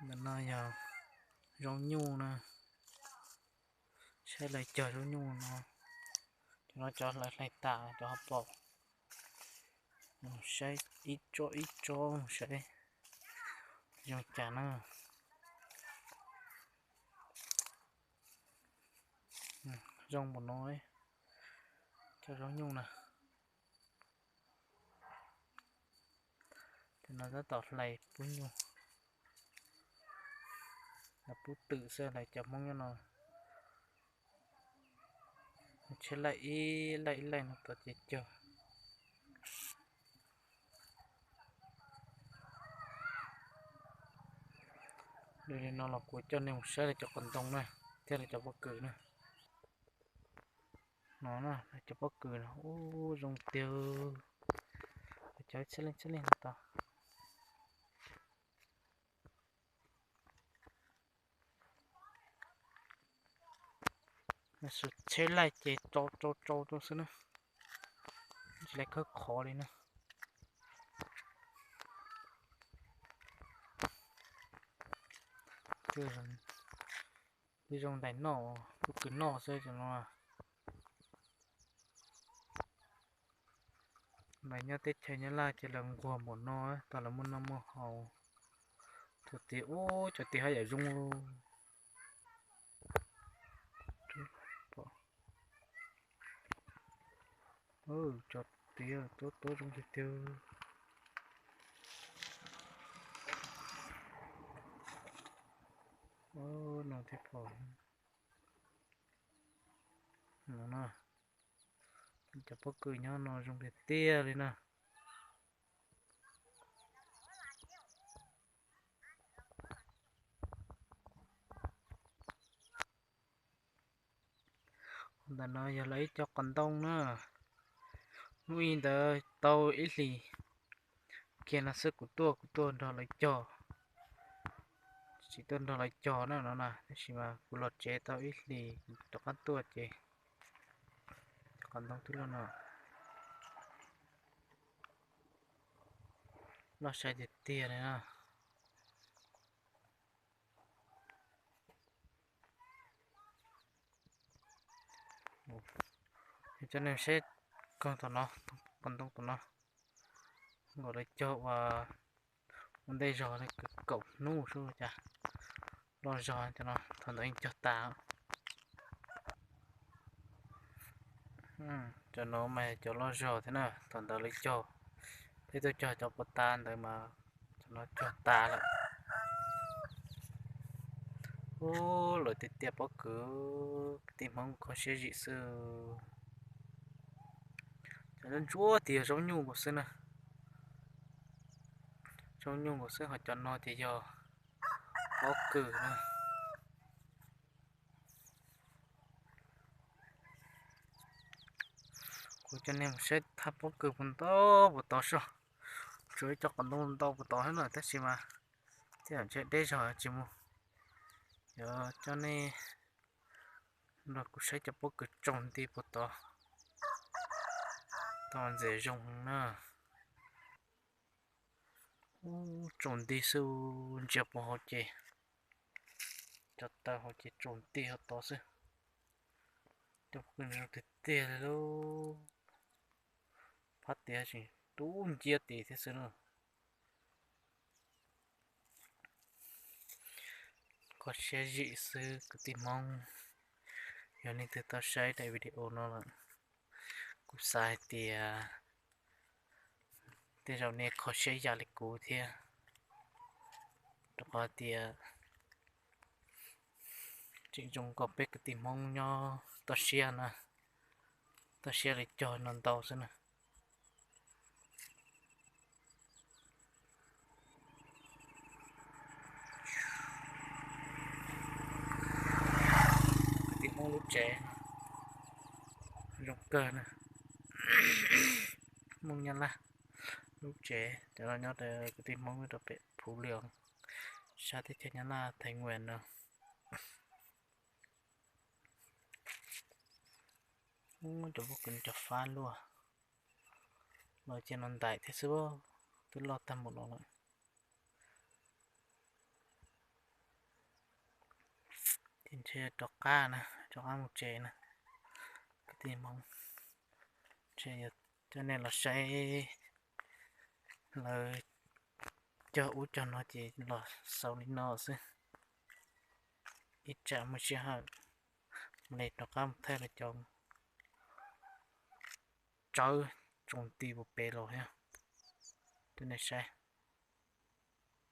Ntawm no yog zaub nyuj na, saib lawv cog zaub nyuj no, cov no cov lawv hlais tas cov ho pom. Saib ib tsob ib tsob saib zoo cas na. Zoo npaum no, cov zaub nyuj na. Cov no tab tom hlais pub nyuj, pub twm xwb, hlais cov Hmoob nyob no. Tsheb laij ib laij ib laij no tom ces cog. Li no los kuv coj nej mus saib lawv cov qos ntoo na, thiab lawv cov pob kws na. No na, lawv cov pob kws no, ub, zoo tiag. Lawv cov txhiab leej txhiab leej no tau. Tsheb laij ces tsau tsau tsau rau xwb na, tsis lawv khawb qhov li na. Twb zoo ntais noj, pob kws noj xwb cov no. Mas nyob teb chaws Nyab Laj ces lawv nquag npaum no, tau lawv muaj noj muaj haus. Thaum tias ub, cov tias haj yam zoo. Cov tias tuab tuab zoo tiag tiag. No thiab pom. No na, cov pob kws nyob no zoo tiag tiag li na. Ntawm no yog lawv ib co qos ntoo na. Hnub i ntawd tau ib hlis kiag no xwb kuv tuaj, kuv tuaj nrog lawv cog. Tsis tuaj nrog lawv cog na no na, tab sis mas kuv los tsev tau ib hlis rov qab tuaj ces cov qos ntoo twb loj no. Loj sai tiag tiag li na. Coj nej saib koog tom no, qos ntoo tom no, nkaus lawv cog ua ua ntej zog li kaum hnub xwb cas loj zog cov no, thaum ntawd yeej cog tas. Cov no mas cov loj zog thiab na, thaum ntawd lawv cog, peb tuaj cog cov puag ta ntawd mas cov no cog tas lawm. Ub, lawv tiag tiag pob kws, kwv tij Hmoob kho siab zim xwb. Cov ntsuab tiag zaub nyuj nkaus xwb na. Zaub nyuj nkaus xwb, ho cov no ces yog pob kws na. Kuv coj nej mus saib thaj pob kws puag ntau puag tod soj. Tsuas ib co qos ntoo ntau puag tod xwb na, tab sis mas tej zaum ntshe deb zog tsis mus. Yuav coj nej nrog kuv saib cov pob kws tsaus nti puag tod, tau ntxias zoo na. Ub, tsaus nti xwb, ntsia puag hauv ces, cov taw hauv ces tsaus nti hauv tod xwb. Cov pob kws zoo tiag tiag li lauj. Phab tid tseem dub nciab tid thiab xwb na. Kho siab zim xwb kwv tij Hmoob. Yog leej twg tau saib daim video no lawm, kuv xav hais tias tej zaum nej kho siab yam li kuv thiab, rau qhov tias tseem zoo kom peb kwv tij Hmoob nyob toj siab na, toj siab li cog no ntau xwb na. Kwv tij Hmoob lub tsev zoo kawg na. Hmoob Nyab Laj lub tsev, cov no nyob kwv tij Hmoob rau pem Phuv Lios, sab teb chaws Nyab Laj Thaiv Nguas no. Ub, cov pob kws cov fab luaj, los cia no ntais thiab xwb, twb loj tag npaum no lawm. Ces rov qab na, rov qab mus tsev na. Kwv tij Hmoob, ces yog coj nej los saib lawv cog ub cog no ces los xaus li no xwb. Ib tsam muaj sij hawm mam li rov qab mus thaij los cov tsawb tsoom ti puas pem los thiab rau nej saib.